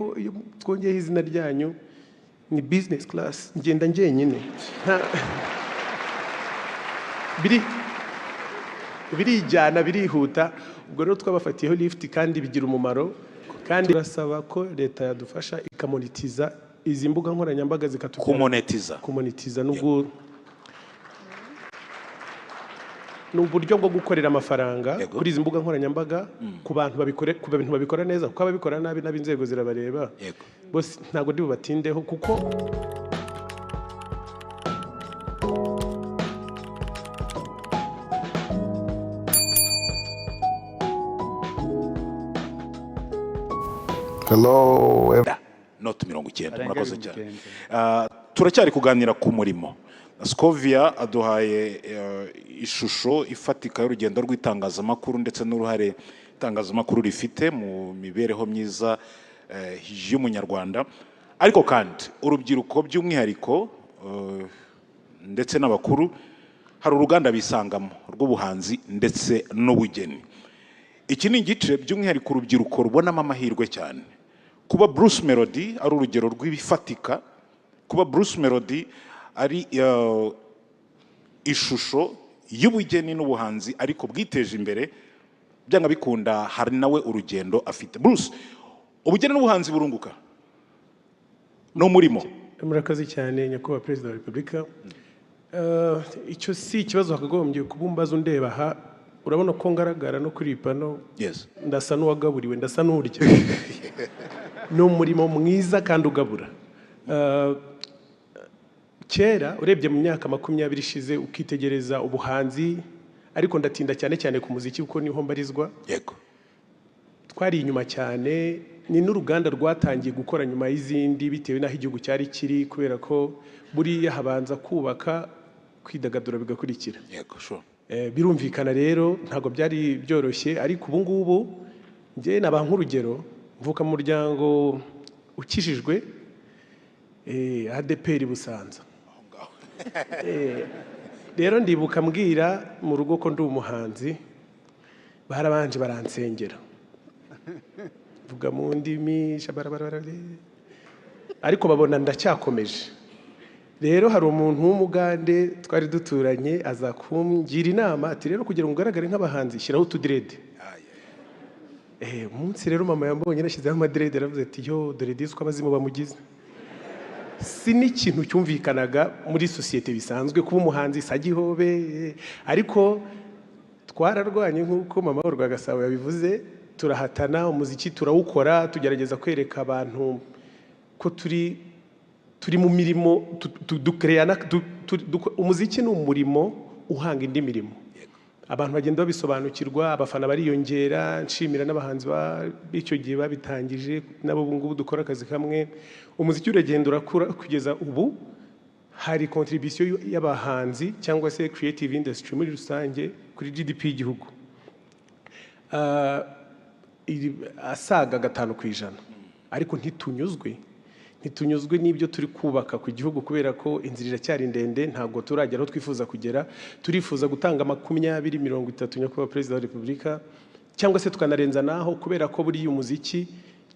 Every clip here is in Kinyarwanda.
Iyo twongeyeho izina ryanyu ni business class, ngenda njyenyine. Biri birijyana, birihuta. Ubwo rero twabafatiyeho lift kandi bigira umumaro. Kandi turasaba ko leta yadufasha ikamonetiza izi mbuga nkoranyambaga, zikatubwira Kumonetiza. Kumonetiza nubwo ni uburyo bwo gukorera amafaranga kuri izi mbuga nkoranyambaga, ku bantu babikore, ku bintu babikora neza, kuko ababikora nabi n'ab'inzego zirabareba. Bose ntabwo ndi bubatindeho kuko Hello. Not 90. Arenga Murakoze cyane. 90. Turacyari kuganira ku murimo. Scovia aduhaye ishusho ifatika y'urugendo rw'itangazamakuru ndetse n'uruhare itangazamakuru rifite mu mibereho myiza y'umunyarwanda. Ariko kandi urubyiruko by'umwihariko, ndetse n'abakuru, hari uruganda bisangamo rw'ubuhanzi ndetse n'ubugeni. Iki ni igice by'umwihariko urubyiruko rubonamo amahirwe cyane. Kuba Bruce Melody ari urugero rw'ibifatika, kuba Bruce Melody ari ishusho y'ubugeni n'ubuhanzi ariko bwiteje imbere, byanga bikunda hari nawe urugendo afite. Bruce, ubugeni n'ubuhanzi burunguka, ni umurimo. Murakoze cyane, nyakubahwa Perezida wa Repubulika. Icyo si ikibazo wakagombye kuba umbaza. Undeba aha, urabona ko ngaragara no kuri iyi pano. Ndasa n'uwagaburiwe, ndasa n'urya. Ni umurimo mwiza kandi ugabura. Kera urebye mu myaka 20 ishize, ukitegereza ubuhanzi, ariko ndatinda cyane cyane ku muziki kuko niho mbarizwa, twari inyuma cyane. Ni n'uruganda rwatangiye gukora nyuma y'izindi bitewe n'aho igihugu cyari kiri, kubera ko buriya habanza kubaka, kwidagadura bigakurikira. yego sure Birumvikana rero ntabwo byari byoroshye, ariko ubu ngubu njye naba nk'urugero, mvuka mu muryango ukijijwe, ADEPR Busanza. Rero ndibuka mbwira mu rugo ko ndi umuhanzi, barabanje baransengera, vuga mu ndimi shabarabarabara, ariko babona ndacyakomeje. Rero hari umuntu w'umugande twari duturanye aza kungira inama ati: "Rero kugira ngo ugaragare nk'abahanzi, shyiraho utudirede." Umunsi rero mama yambonye nashyizeho amadirede, aravuze ati: "Yo, dore disi uko abazimu bamugize." Si n'ikintu cyumvikanaga muri sosiyete bisanzwe kuba umuhanzi sagihobe, ariko twararwanye nk'uko mama wa Rwagasabo yabivuze, turahatana, umuziki turawukora, tugerageza kwereka abantu ko turi mu mirimo dukereyana. Umuziki ni umurimo uhanga indi mirimo. Abantu bagenda babisobanukirwa, abafana bariyongera. Nshimira n'abahanzi b'icyo gihe babitangije, nabo ubu ngubu dukora akazi kamwe. Umuziki uragenda urakura kugeza ubu hari contribution y'abahanzi cyangwa se creative industry muri rusange kuri GDP y'igihugu asaga 5%. Ariko ntitunyuzwe n'ibyo turi kubaka ku gihugu, kubera ko inzira iracyari ndende, ntabwo turagera aho twifuza kugera. Turifuza gutanga 20, 30, nyakubahwa Perezida wa Repubulika, cyangwa se tukanarenza naho, kubera ko buriya umuziki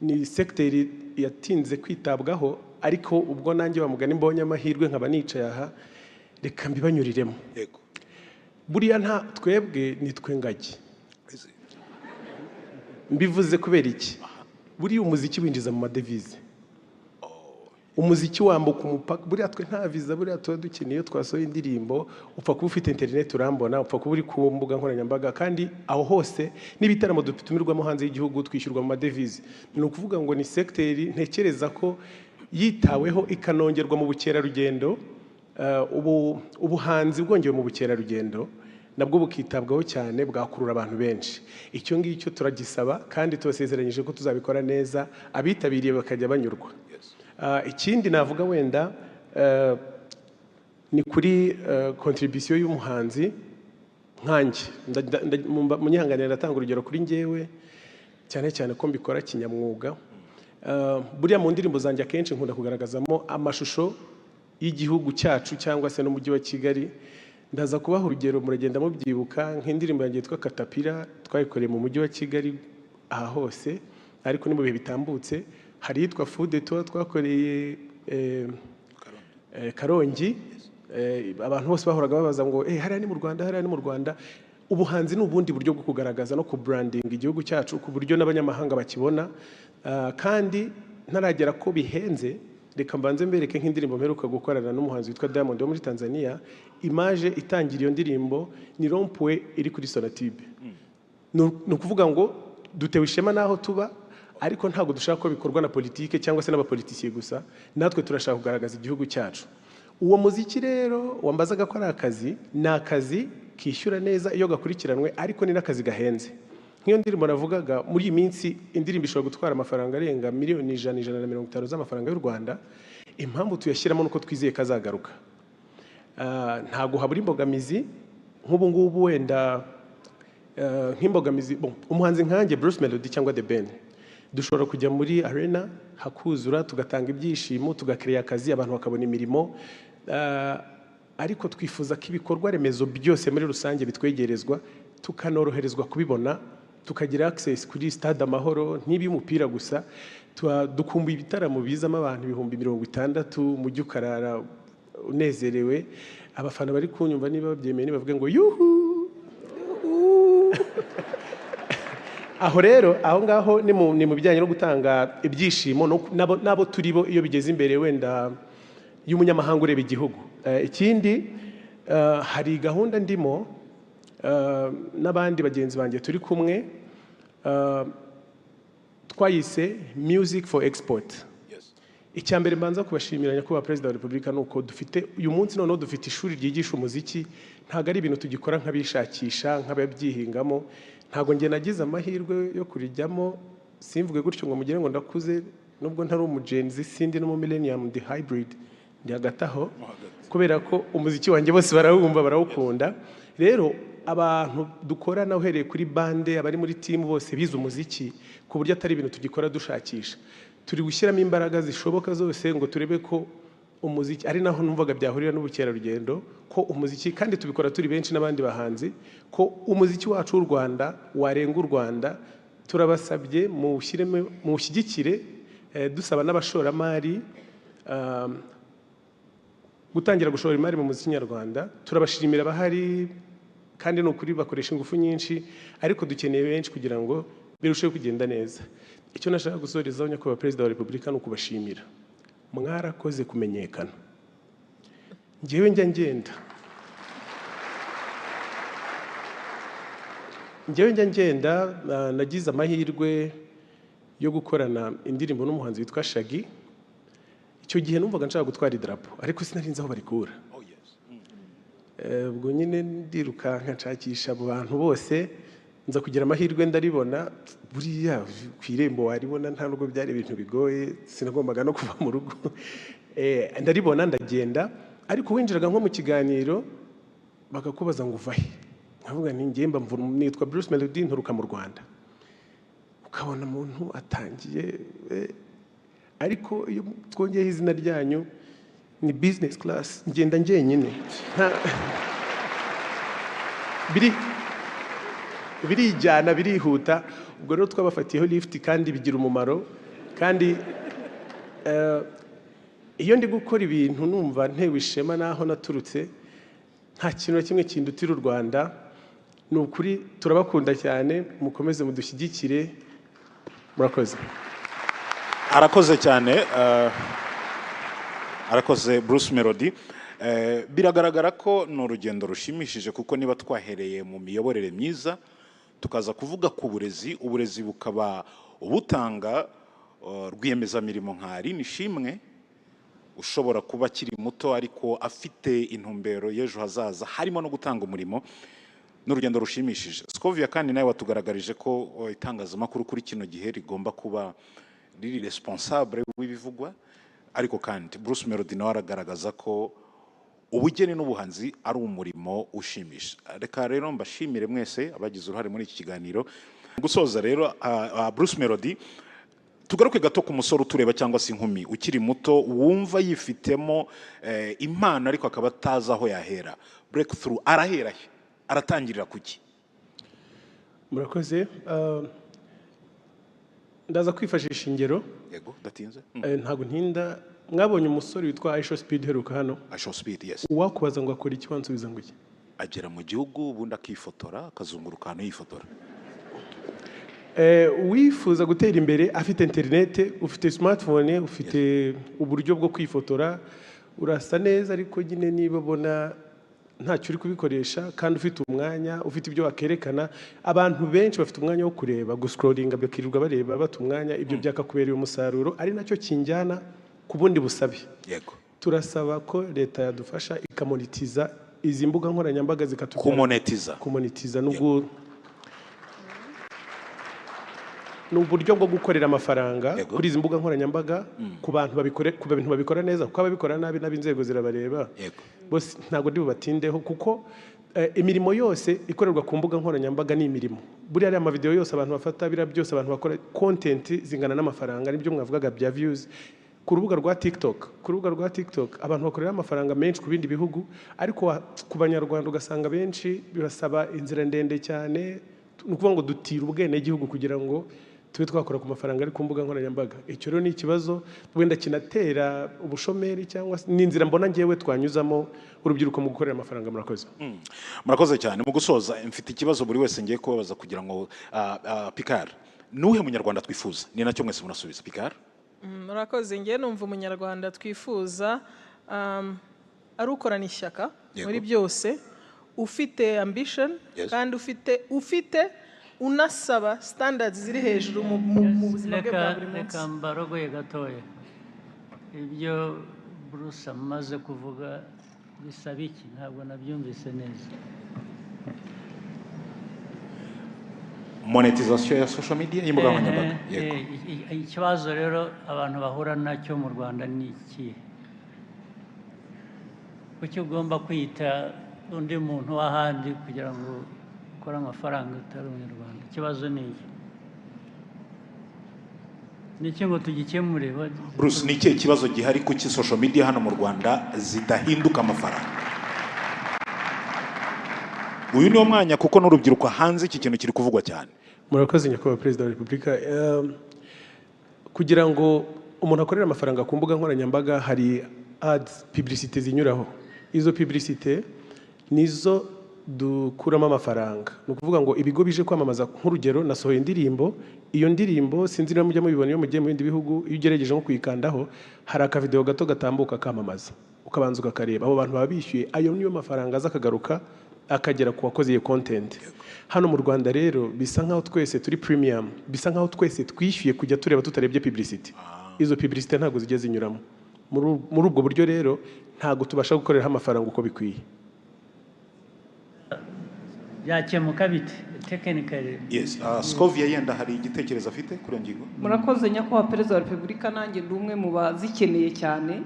ni segiteri yatinze kwitabwaho. Ariko ubwo nanjye bamugani mbonye amahirwe nkaba nicaye aha, reka mbibanyuriremo. Buriya nta twebwe ni twe ngagi. Mbivuze kubera iki? Buriya umuziki winjiza mu madevize, umuziki wambuka umupaka. Buriya twe nta viza buriya tuba dukeneye. Iyo twasohoye indirimbo, upfa kuba ufite interineti urambona, upfa kuba uri ku mbuga nkoranyambaga, kandi aho hose n'ibitaramo dutumirwamo hanze y'igihugu twishyurwa mu madevize. Ni ukuvuga ngo ni segiteri ntekereza ko yitaweho ikanongerwa mu bukerarugendo, ubu ubuhanzi bwongewe mu bukerarugendo nabwo bukitabwaho cyane, bwakurura abantu benshi. Icyo ngicyo turagisaba kandi tubasezeranyije ko tuzabikora neza, abitabiriye bakajya banyurwa. Ikindi navuga wenda ni kuri contribution y'umuhanzi nkanjye. Munyihanganire, ndatanga urugero kuri njyewe cyane cyane ko mbikora kinyamwuga. Buriya mu ndirimbo zanjye akenshi nkunda kugaragazamo amashusho y'igihugu cyacu cyangwa se n'umujyi wa Kigali. Ndaza kubaha urugero, muragenda mubyibuka, nk'indirimbo yanjye yitwa Katapira twayikoreye mu mujyi wa Kigali aha hose, ariko ni mu bihe bitambutse. Hari iyitwa Food Tour twakoreye Karongi. Abantu bose bahoraga babaza ngo hariya ni mu Rwanda, hariya ni mu Rwanda. Ubuhanzi ni ubundi buryo bwo kugaragaza no kubrandinga igihugu cyacu ku buryo n'abanyamahanga bakibona. Kandi ntaragera ko bihenze, reka mbanze mbereke nk'indirimbo mperuka gukorana n'umuhanzi witwa Diamond wo muri Tanzania. Image itangira iyo ndirimbo ni rond-point iri kuri Sonatube. Ni ukuvuga ngo dutewe ishema n'aho tuba, ariko ntabwo dushaka ko bikorwa na politike cyangwa se n'abapolitisiye gusa, natwe turashaka kugaragaza igihugu cyacu. Uwo muziki rero wambazaga ko ari akazi, ni akazi kishyura neza iyo gakurikiranwe, ariko ni n'akazi gahenze. Nk'iyo ndirimbo navugaga, muri iyi minsi indirimbo ishobora gutwara amafaranga arenga miliyoni 100, 150 z'amafaranga y'u Rwanda. Impamvu tuyashyiramo nuko twizeye ko azagaruka. Ntabwo habura imbogamizi nk'ubu ngubu wenda nk'imbogamizi, bon, umuhanzi nkanjye Bruce Melody cyangwa The Ben dushobora kujya muri arena hakuzura, tugatanga ibyishimo, tugakereya akazi, abantu bakabona imirimo. Ariko twifuza ko ibikorwa remezo byose muri rusange bitwegerezwa, tukanoroherezwa kubibona, tukagira access kuri Stade Amahoro, ntibe umupira gusa. Dukumbuye ibitaramo bizamo abantu 60,000, mujyi ukarara unezerewe. Abafana bari kunyumva niba babyemeye nibavuge ngo yuhu. Aho rero aho ngaho ni mu bijyanye no gutanga ibyishimo n'abo turi bo iyo bigeze imbere wenda y'umunyamahanga ureba igihugu. Ikindi hari gahunda ndimo n'abandi bagenzi banjye turi kumwe, twayise Music for Export. Icya mbere mbanza kubashimira Nyakubahwa Perezida wa Repubulika ni uko dufite uyu munsi noneho dufite ishuri ryigisha umuziki. Ntabwo ari ibintu tugikora nk'abishakisha, nk'ababyihingamo. Ntabwo njye nagize amahirwe yo kurijyamo, simvuge gutyo ngo mugire ngo ndakuze, nubwo ntari umugenzi, sindi no mu millennium, ndi hybrid, ndi hagati aho, kubera ko umuziki wanjye bose barawumva, barawukunda. Rero abantu dukorana uhereye kuri bande, abari muri team bose bize umuziki, ku buryo atari ibintu tugikora dushakisha. Turi gushyiramo imbaraga zishoboka zose ngo turebe ko umuziki, ari naho numvaga byahurira n'ubukerarugendo, ko umuziki, kandi tubikora turi benshi n'abandi bahanzi, ko umuziki wacu w'u Rwanda warenga u Rwanda. Turabasabye muwushyigikire, dusaba n'abashoramari gutangira gushora imari mu muziki nyarwanda. Turabashimira abahari, kandi ni ukuri bakoresha ingufu nyinshi, ariko dukeneye benshi kugira ngo birusheho kugenda neza. Icyo nashaka gusorezaho Nyakubahwa Perezida wa Repubulika ni ukubashimira. Mwarakoze kumenyekana. Njyewe njya ngenda, njyewe njya ngenda, nagize amahirwe yo gukorana indirimbo n'umuhanzi witwa Shaggy. Icyo gihe numvaga nshaka gutwara idarapo, ariko sinari nzi aho barikura. Ubwo nyine ndirukanka nshakisha abo bantu bose, nza kugira amahirwe ndaribona. Buriya ku irembo waribona, nta nubwo byari ibintu bigoye, sinagombaga no kuva mu rugo. Ndaribona ndagenda, ariko winjiraga nko mu kiganiro bakakubaza ngo uva he, nkavuga nti njye mba nitwa Bruce Melody, nturuka mu Rwanda. Ukabona umuntu atangiye, ariko iyo twongeyeho izina ryanyu ni business class, ngenda njyenyine. Birijyana, birihuta. Ubwo rero twabafatiyeho lift kandi bigira umumaro. Kandi iyo ndi gukora ibintu numva ntewe ishema n'aho naturutse, nta kintu na kimwe kindutira u Rwanda. Ni ukuri turabakunda cyane, mukomeze mudushyigikire, murakoze. Arakoze cyane, arakoze Bruce Melody. Biragaragara ko ni urugendo rushimishije, kuko niba twahereye mu miyoborere myiza tukaza kuvuga ku burezi, uburezi bukaba ubutanga rwiyemezamirimo nka Aline Ishimwe, ushobora kuba akiri muto ariko afite intumbero y'ejo hazaza harimo no gutanga umurimo, n'urugendo rushimishije. Scovia kandi nawe watugaragarije ko itangazamakuru kuri kino gihe rigomba kuba riri responsable w'ibivugwa, ariko kandi Bruce Melody nawe aragaragaza ko ubugeni n'ubuhanzi ari umurimo ushimisha. Reka rero mbashimire mwese abagize uruhare muri iki kiganiro. Gusoza rero, Bruce Melody, tugaruke gato ku musore utureba cyangwa se inkumi ukiri muto wumva yifitemo impano ariko akaba atazi aho yahera. Breakthrough arahera he? Aratangirira kuki? Murakoze. Ndaza kwifashisha ingero. Yego, udatinze. Ntabwo ntinda. Mwabonye umusore witwa IShowSpeed uheruka hano? IShowSpeed, yes. Uwakubaza ngo akora iki, wansubiza ngo iki? Agera mu gihugu, ubundi akifotora, akazunguruka ahantu yifotora. Uwifuza gutera imbere afite interinete, ufite smartphone, ufite uburyo bwo kwifotora, urasa neza, ariko nyine niba ubona ntacyo uri kubikoresha kandi ufite umwanya, ufite ibyo wakerekana, abantu benshi bafite umwanya wo kureba, guscrollinga, bakirirwa bareba, bata umwanya. Ibyo byakakubereye umusaruro, ari nacyo kinjyana ku bundi busabe. Turasaba ko leta yadufasha ikamonetiza izi mbuga nkoranyambaga, zikatubwira Kumonetiza. Kumonetiza n'ubwo ni uburyo bwo gukorera amafaranga kuri izi mbuga nkoranyambaga, ku bantu babikore, ku bintu babikora neza, kuko ababikora nabi n'ab'inzego zirabareba. Bose ntabwo ndi bubatindeho, kuko imirimo yose ikorerwa ku mbuga nkoranyambaga ni imirimo. Buriya ariya amavideo yose abantu bafata, biriya byose abantu bakora content, zingana n'amafaranga. Nibyo mwavugaga bya views ku rubuga rwa TikTok. Ku rubuga rwa TikTok abantu bakorera amafaranga menshi ku bindi bihugu, ariko ku Banyarwanda ugasanga benshi bibasaba inzira ndende cyane. Ni ukuvuga ngo dutira ubwenegihugu kugira ngo tube twakora ku mafaranga ari ku mbuga nkoranyambaga. Icyo rero ni ikibazo wenda kinatera ubushomeri, cyangwa se ni inzira mbona ngewe twanyuzamo urubyiruko mu gukorera amafaranga. Murakoze. Murakoze cyane. Mu gusoza, mfite ikibazo buri wese ngiye kubabaza kugira ngo Picard, nuhe munyarwanda twifuza? Ni nacyo mwese murasubiza. Picard. Murakoze. Ngewe numva umunyarwanda twifuza ari ukorana ishyaka muri byose, ufite ambition, kandi ufite unasaba standards ziri hejuru mu buzima bwe bwa Reka buri munsi. Reka mbarogoye gatoya. Ibyo Bruce amaze kuvuga bisaba iki? Ntabwo nabyumvise neza. Monetization ya social media, y'imbuga nkoranyambaga. Yego. Ikibazo rero abantu bahura nacyo mu Rwanda ni ikihe? Kuki ugomba kwita undi muntu w'ahandi kugira ngo ukore amafaranga utari Umunyarwanda? Ikibazo ni iki? Ni iki ngo tugikemure? Bruce, ni ikihe kibazo gihari? Kuki social media hano mu Rwanda zidahinduka amafaranga? Uyu niwo mwanya, kuko n'urubyiruko hanze iki kintu kiri kuvugwa cyane. Murakoze, Nyakubahwa Perezida wa Repubulika. Kugira ngo umuntu akorere amafaranga ku mbuga nkoranyambaga, hari ads, publicité zinyuraho. Izo publicité nizo dukuramo amafaranga. Ni ukuvuga ngo ibigo bije kwamamaza, nk'urugero nasohoye indirimbo, iyo ndirimbo sinzi niba mujya mubibona iyo mugiye mu bindi bihugu, iyo ugerageje nko kuyikandaho hari akavideo gato gatambuka kamamaza, ukabanza ukakareba. Abo bantu baba bishyuye, ayo niyo mafaranga aza akagaruka akagera ku wakoze iyo content. Hano mu Rwanda rero bisa nkaho twese turi premium, bisa nkaho twese twishyuye kujya tureba tutarebye publicity. Izo publicity ntabwo zijya zinyuramo. Muri ubwo buryo rero ntabwo tubasha gukoreraho amafaranga uko bikwiye. Byakemuka bite technically? Yes, Scovia yenda hari igitekerezo afite kuri iyo ngingo. Murakoze, Nyakubahwa Perezida wa Repubulika. Nanjye ndi umwe mu bazikeneye cyane.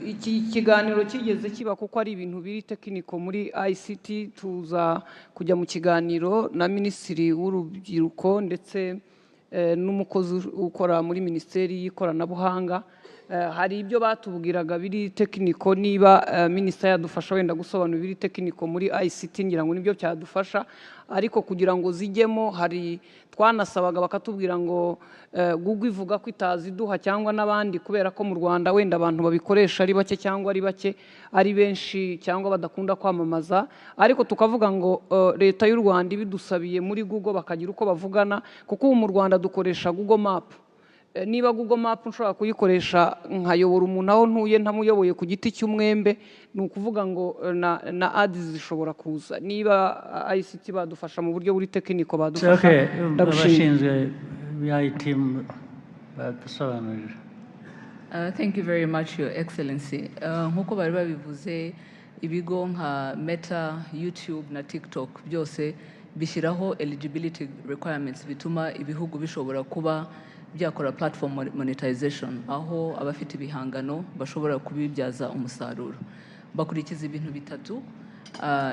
Iki kiganiro kigeze kiba, kuko ari ibintu biri technical muri ICT, tuza kujya mu kiganiro na Minisitiri w'Urubyiruko ndetse n'umukozi ukora muri Minisiteri y'Ikoranabuhanga. Hari ibyo batubwiraga biri technical. Niba minisita yadufasha wenda gusobanura ibiri technical muri ICT, ngira ngo nibyo cyadufasha. Ariko kugira ngo zijyemo, hari twanasabaga bakatubwira ngo Google ivuga ko itaziduha cyangwa n'abandi, kubera ko mu Rwanda wenda abantu babikoresha ari bake, cyangwa ari bake ari benshi, cyangwa badakunda kwamamaza. Ariko tukavuga ngo leta y'u Rwanda ibidusabiye muri Google bakagira uko bavugana, kuko ubu mu Rwanda dukoresha Google Map. Niba Google Map nshobora kuyikoresha nkayobora umuntu aho ntuye ntamuyoboye ku giti cy'umwembe, ni ukuvuga ngo na ads zishobora kuza. Niba ICT badufasha mu buryo buri technical, badufasha. Ndagushimiye. Abashinzwe IT badusobanurira. Thank you very much, Your Excellency. Nk'uko bari babivuze, ibigo nka Meta, YouTube na TikTok byose bishyiraho eligibility requirements bituma ibihugu bishobora kuba byakora platform monetization, aho abafite ibihangano bashobora kubibyaza umusaruro. Bakurikiza ibintu bitatu.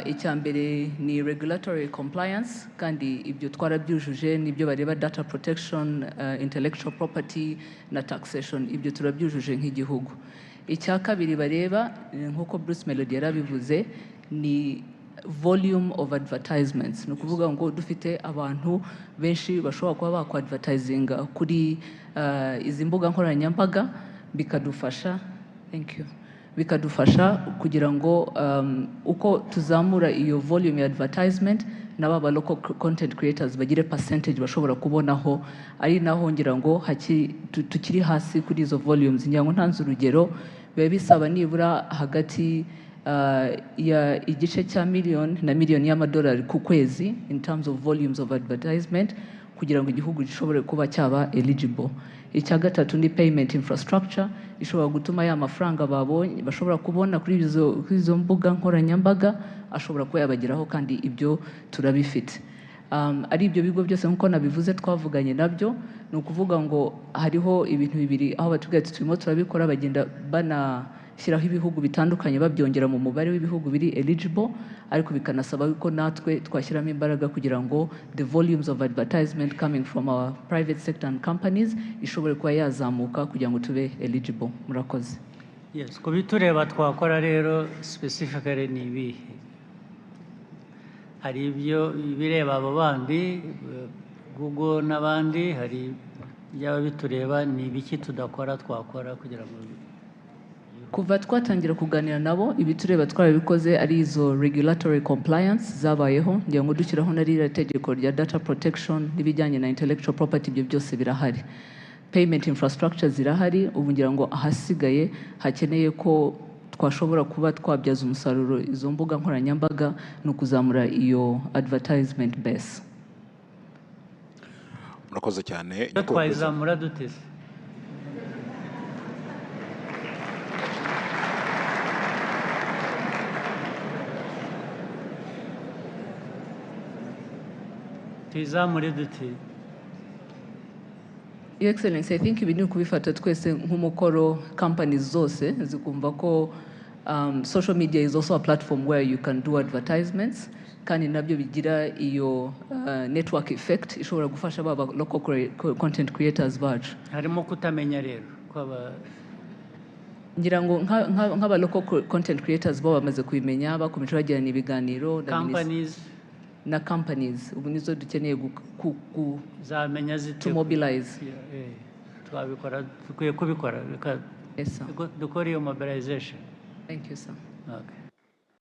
Icya mbere ni regulatory compliance, kandi ibyo twarabyujuje. Nibyo bareba: data protection, intellectual property na taxation. Ibyo turabyujuje nk'igihugu. Icya kabiri bareba, nk'uko Bruce Melody yarabivuze, ni Volume of advertisements, ni ukuvuga ngo dufite abantu benshi bashobora kuba bakwadvertisinga kuri izi mbuga nkoranyambaga, bikadufasha, thank you, bikadufasha kugira ngo uko tuzamura iyo volume ya advertisement, nabo aba local content creators bagire percentage bashobora kubonaho. Ari naho ngira ngo tukiri hasi kuri izo volumes. Ngira ngo ntanze urugero, biba bisaba nibura hagati ya igice cya miliyoni na miliyoni y'amadolari ku kwezi in terms of volumes of advertisement kugira ngo igihugu gishobore kuba cyaba eligible. Icya gatatu ni payment infrastructure ishobora gutuma ya mafaranga babonye, bashobora kubona kuri izo mbuga nkoranyambaga, ashobora kuba yabageraho, kandi ibyo turabifite. Ari ibyo bigo byose, nk'uko nabivuze, twavuganye nabyo. Ni ukuvuga ngo hariho ibintu bibiri aho batubwira ati turimo turabikora, bagenda banashyiraho ibihugu bitandukanye, babyongera mu mubare w'ibihugu biri eligible, ariko bikanasaba ko natwe twashyiramo imbaraga kugira ngo the volumes of advertisement coming from our private sector and companies ishobore kuba yazamuka kugira ngo tube eligible. Murakoze. Yes, ku bitureba twakora rero specifically ni ibihe? Hari ibyo bireba abo bandi, Google n'abandi, hari ibyaba bitureba. Ni ibiki tudakora twakora kugira ngo Kuva twatangira kuganira nabo, ibitureba twarabikoze, ari izo regulatory compliance zabayeho, ngira ngo dushyiraho na ririya tegeko rya data protection n'ibijyanye na intellectual property, ibyo byose birahari. Payment infrastructure zirahari. Ubu ngira ngo ahasigaye hakeneye ko twashobora kuba twabyaza umusaruro izo mbuga nkoranyambaga ni ukuzamura iyo advertisement base. Murakoze cyane, Iyo Nyakubahwa Perezida. Twayizamura duteze? Tuyizamure dute? Your Excellency, I think ibi ni ukubifata twese nk'umukoro, companies zose zikumva ko social media is also a platform where you can do advertisements, kandi nabyo bigira iyo network effect ishobora gufasha baba local content creators bacu. Harimo kutamenya rero kwaba Ngira ngo nk'aba local content creators bo bamaze kubimenya, bakomeje bagirana ibiganiro na companies. Na companies ubu nizo dukeneye Zamenya zite? to mobilize. Yeah, twabikora, dukwiye kubikora. Reka Yes, sir. dukore iyo mobilization. Thank you, sir. Okay.